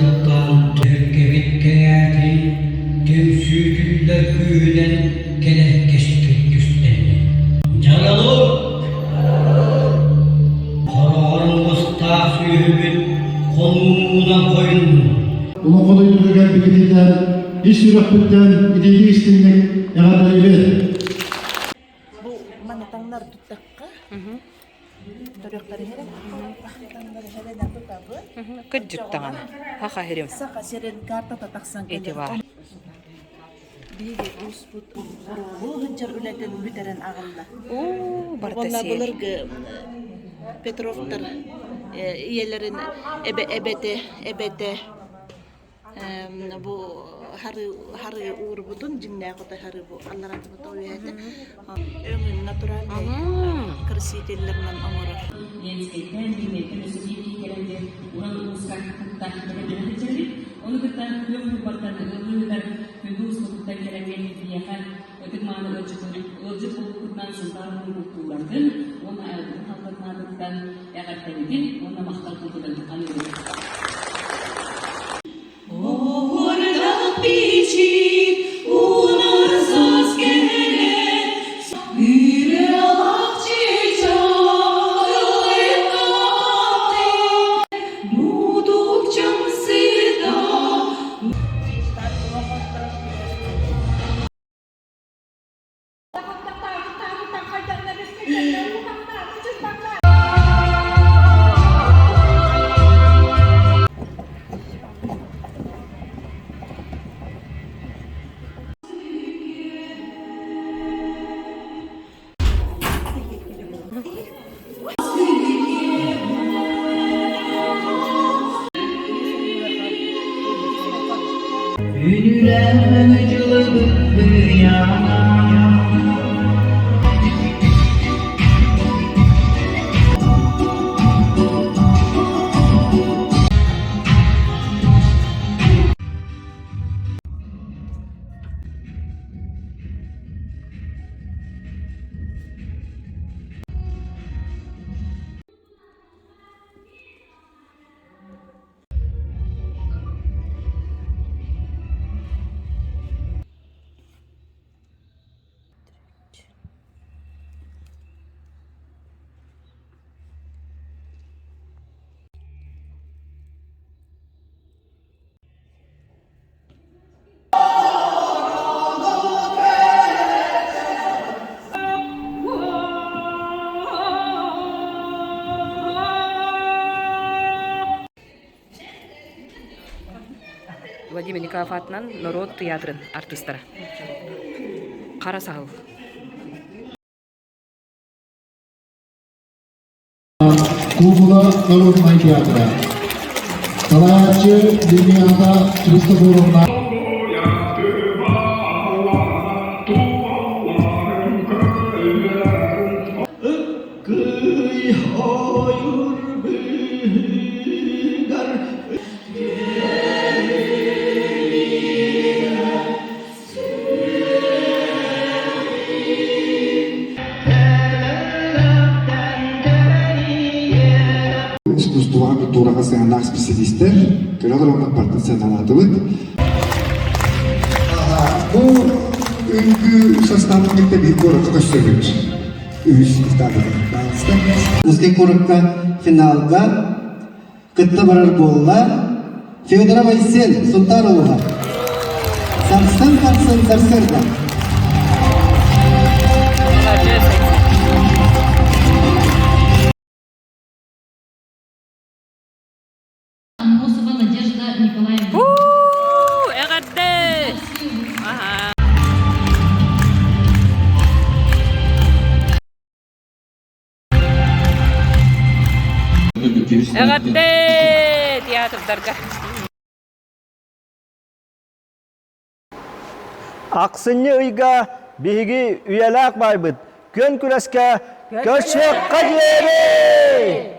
сылтаан түһүлгэбит кэҥээтин, түмсүүтүллэр күүһүнэн кэлэр кэскил түстэннин. Дьаралык! Хороҕор муостаах сүөһүбүт хонуунан хойуннун. Олоҥхо дойдутугар кэлбиккититтэн ис сүрэхпиттэн итиитик истиҥник эҕэрдэлиибит! Бу маны таҥнары туттахха, төрүөхтэр иһэрэ, таҥнары иһэринэн тутабыт. Кырдьык даҕаны, Саха сирин. Саха сирин картата тахсан Ити кэлэр. баар. Биһиги ууспут хоруолуу сылдьар үлэтин бүтэрэн аҕалла. Уу, барыта Уонна сиэр. былыргы Петровтар ийэлэрин эбэ эбэтэ эбэтэ бу харыы харыы уурбутун дьиҥнээх отой харыы бу аллараатыбыт үөһэтэ өҥүн натуральнай красителлэринэн оҥорор. Ленскэйтэн, Кимиэттэн өссө биир киһи кэлэн диэн уран ууска кытта бэлэмнэнэ сылдьабыт. Ону кытта күөх ньурбаттан ыаллыы ыытар күндү ууспутуттан кэлэммит биһиэхэ ытык-мааны ыалдьыппыт ыалдьыт буолбуккутунан Сунтаар улууһун култууратын уонна айылҕатын халбатын аатыттан эҕэрдэбитин уонна махтал тылбытын аныыбыт. Оһуордаах бичик унар саас кэлэн, Үрэлах чычаах ылыккаты, Мутукчам сыта. Үнүлээн дьылыбыт быйаҥа Владимир Николаев аатынан норуот тыйаатырын артыыстара. Хара саһыл. Куукула народнай театра. Салайааччы Лилиана Христофоровна. Ыккый ойур быыһыгар Искусствоҕа, культураҕа сыһыаннаах специалистэр кыра оннук бартын сыаналаатыбыт. Бу үҥкүү составын кытта биир куоракка көрсөбүт. Үһүс этабы. Узкий куоракка финалга кытта барар буолла. Федоров Айсен, Сунтаар улууһа. Сарсын, сарсын, сарсыарда. Аммосова Надежда Николаевна. Эҕэрдэ! Эҕэрдэ театрдарга! Ахсынньы ыйга биһиги үйэлээх баайбыт күөн күрэскэ көрсүөххэ диэри!